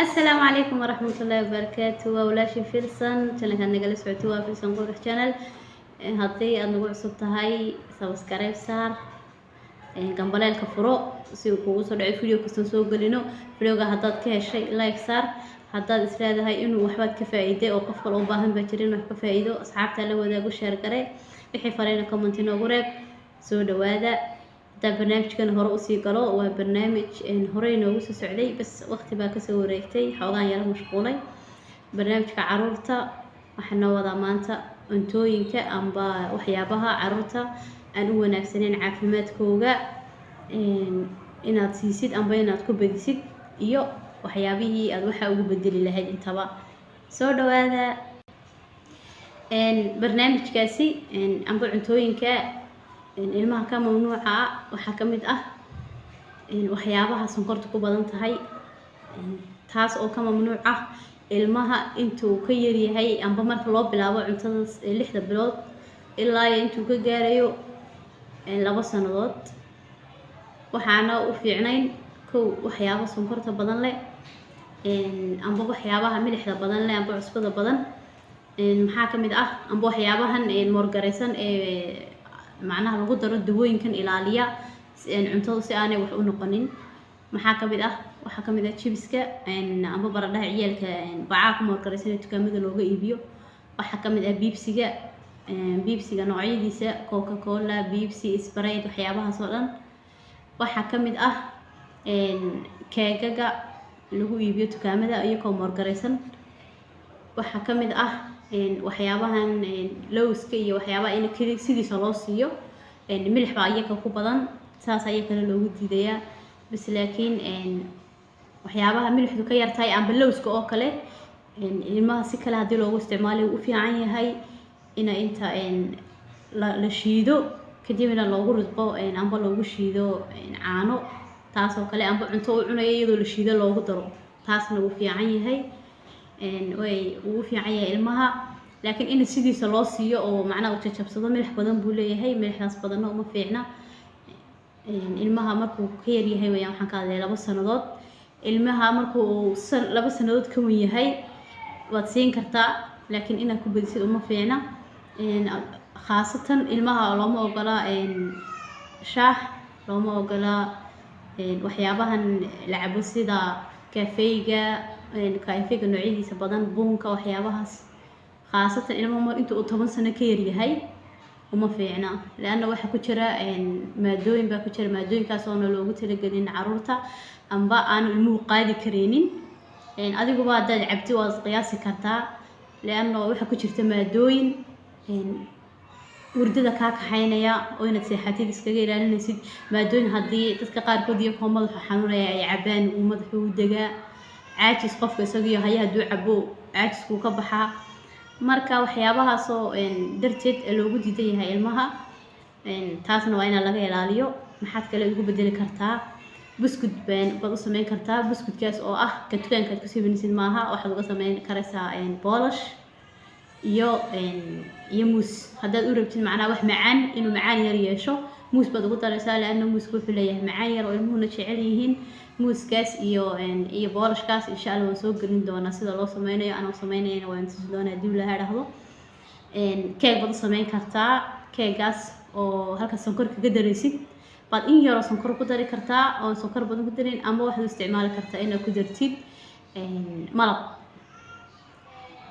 Asalaamu calaykum waraxmatullaahi wabarakaatu. Waa walaashii Filsan, channelkaad nagala socotay waa Filsan Qurux Channel. Haddii aad nagu cusub tahay, subscribe saar, gambaleelka furo si uu kugu soo dhaco video kastan soo gelino. Videoga haddaad ka heshay, like saar. Haddaad isleedahay inuu waxbaad ka faa'iiday oo qof kale u baahan baa jira inuu wax ka faa'iido, asxaabta la wadaagu, share gare. Wixii farayna comment inoogu reeb. Soo dhawaada. Haddaa barnaamijkan hore usii galo, waa barnaamij horey noogu soo socday, bas waqti baa kasoo wareegtay, xoogaan yaro mashquulay. Barnaamijka caruurta waxaa noo wadaa maanta cuntooyinka amba waxyaabaha caruurta aan u wanaagsaneyn caafimaadkooga inaad siisid amba inaad ku badisid, iyo waxyaabihii aad waxa ugu bedeli lahayd intaba. Soo dhawaada. Barnaamijkaasi amba cuntooyinka ilmaha ka mamnuuca ah waxaa ka mid ah waxyaabaha sonkorta ku badan tahay, taas oo ka mamnuuc ah ilmaha intuu ka yaryahay amba marka loo bilaabo cuntada 6da bilood ilaa iyo intuu ka gaarayo 2 sanadood. Waxaana u fiicnayn kow waxyaaba sonkorta badan leh amba waxyaabaha milixda badan leh amba cusbada badan. Maxaa ka mid ah? Amba waxyaabahan moorgaraysan ee macnaha lagu daro dawooyinkan ilaaliya cuntada si aanay wax u noqonin. Maxaa ka mid ah? Waxaa ka mid ah chips-ka amba baradhaha ciyaalka bacaha ku moorgaraysan ee dukaamada looga iibiyo. Waxaa ka mid ah Pepsi-ga, Pepsi-ga noocyadiisa, Coca Cola, Pepsi, Sprite, waxyaabahaas oo dhan. Waxaa ka mid ah keegaga lagu iibiyo dukaamada iyagoo moorgaraysan. Waxaa ka mid ah waxyaabahan lowska iyo waxyaabaha in keli sidiisa loo siiyo, milix baa iyaga ku badan, saas ayakana loogu diidayaa bas. Laakiin waxyaabaha milixdu ka yartahay amba lowska oo kale, ilmaha si kale haddii loogu isticmaalayo wuu u fiican yahay. Ina inta la shiido, kadibna loogu ridqo amba loogu shiido caano, taas oo kale, amba cunto uu cunayo iyadoo la shiido loogu daro, taasna wuu fiican yahay, way wuu u fiican yahay ilmaha. Laakiin in sidiisa loo siiyo oo macnaha uu jajabsado, milix badan buu leeyahay, milixdaas badanna uma fiicna ilmaha markuu ka yar yahay wayaan. Waxaan ka hadlaya 2 sanadood. Ilmaha markuu 2 sanadood ka wen yahay waad siin kartaa, laakiin inaad ku badisid uma fiicna. Khaasatan ilmaha looma ogola shaah, looma ogola waxyaabahan la cabo sida kafeyga, kafeyga noocyadiisa badan, buunka, waxyaabahaas. Khaasatan ilmaha mar inta uu 10 sano ka yar yahay uma fiicna, leanna waxaa ku jira maadooyin baa ku jira, maadooyinkaas oona loogu talagelin caruurta amba aanu ilmuhu qaadi kareynin. Adiguba haddaad cabti waad qiyaasi kartaa, leanna waxaa ku jirta maadooyin hurdada kaa kaxaynaya oo inaad seexatid iskaga ilaalinaysid. Maadooyin haddii dadka qaarkood iyagoo madaxu xanuunaya ay cabaan, uu madaxu u degaa, caajis qofka isagiyo haya hadduu cabo caajiskuu ka baxaa. Marka waxyaabahaasoo darteed loogu diidan yahay ilmaha, taasna waa inaa laga ilaaliyo. Maxaad kale ugu bedeli kartaa? Buskud baad u sameyn kartaa. Buskudkaas oo ah ka dukaanka aad ku sameynaysid maaha. Waxaad uga sameyn karaysaa boolash iyo muus. Haddaad u rabtid macnaha wax macaan, inuu macaan yar yeesho, muus baad ugu daraysaa, leanna muuska wuxuu leeyahay macaan yar oo ilmuhuna jecel yihiin. Muuskaas iyo boolashkaas, insha Allah, waan soo gelin doonaa sida loo sameynayo. Anoo sameynayana waan tusi doonaa haddii Ilaahay dhahdo. Keeg baad u sameyn kartaa. Keegaas oo halka sonkor kaga daraysid baad in yaroo sonkor ku dari kartaa, oon sonkor badan ku darin, ama waxaad u isticmaali kartaa inaad ku dartid malab,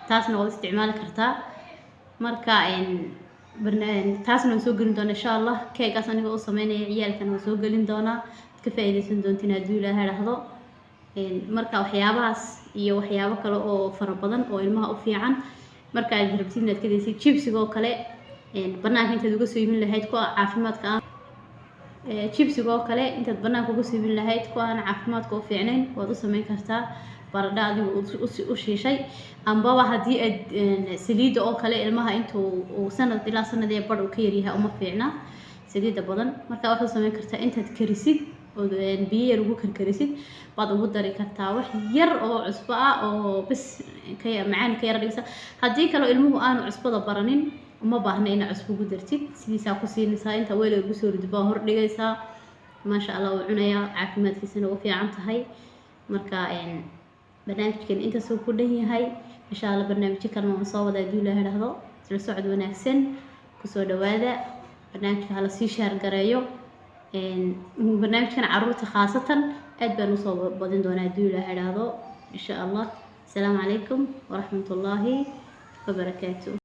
taasna waad isticmaali kartaa. Marka taasna waan soo gelin doonaa, insha Allah. Keegaas anigoo u sameynaya ciyaalkana waan soo gelin doonaa, ad ka faa'iidaysan doontiin haddii Ilaahay dhahdo. Marka waxyaabahaas iyo waxyaabo kale oo fara badan oo ilmaha u fiican marka aad rabtid inaad ka daysid chipsiga oo kale, banaanka intaad uga soo iibin lahayd kuwa caafimaadka ah, chipsiga oo kale intaad banaanka uga soo iibin lahayd kuwa aan caafimaadka u fiicnayn, waad u sameyn kartaa baradho adigu u shiishay. Ambaba haddii aad saliidda oo kale, ilmaha intuu uu sanad ilaa sanad iyo badh uu ka yaryahay uma fiicna saliidda badan. Marka waxaad u sameyn kartaa intaad karisid oo biyo yar ugu karkarisid baad ugu dari kartaa wax yar oo cusbo ah oo bas ka macaan ka yar dhigaysa. Haddii kaloo ilmuhu aanu cusbada baranin, uma baahna inaad cusbo ugu dartid, sidiisaa ku siinaysaa. Inta weel ugu soo ridid baa hor dhigaysaa, maasha Allah, wuu cunayaa, caafimaadkiisana u fiican tahay. Marka Barnaamijkan intaasuu ku dhan yahay. Insha Allah barnaamijyo kalena waan soo wada hadduu Ilaahay idhaahdo. Isla socod wanaagsan. Kusoo dhawaada barnaamijka, hala sii share gareeyo. Barnaamijkan caruurta khaasatan aad baan usoo badin doonaa hadduu Ilaahay idhaahdo, insha Allah. Asalaamu calaykum waraxmatullaahi wabarakaatu.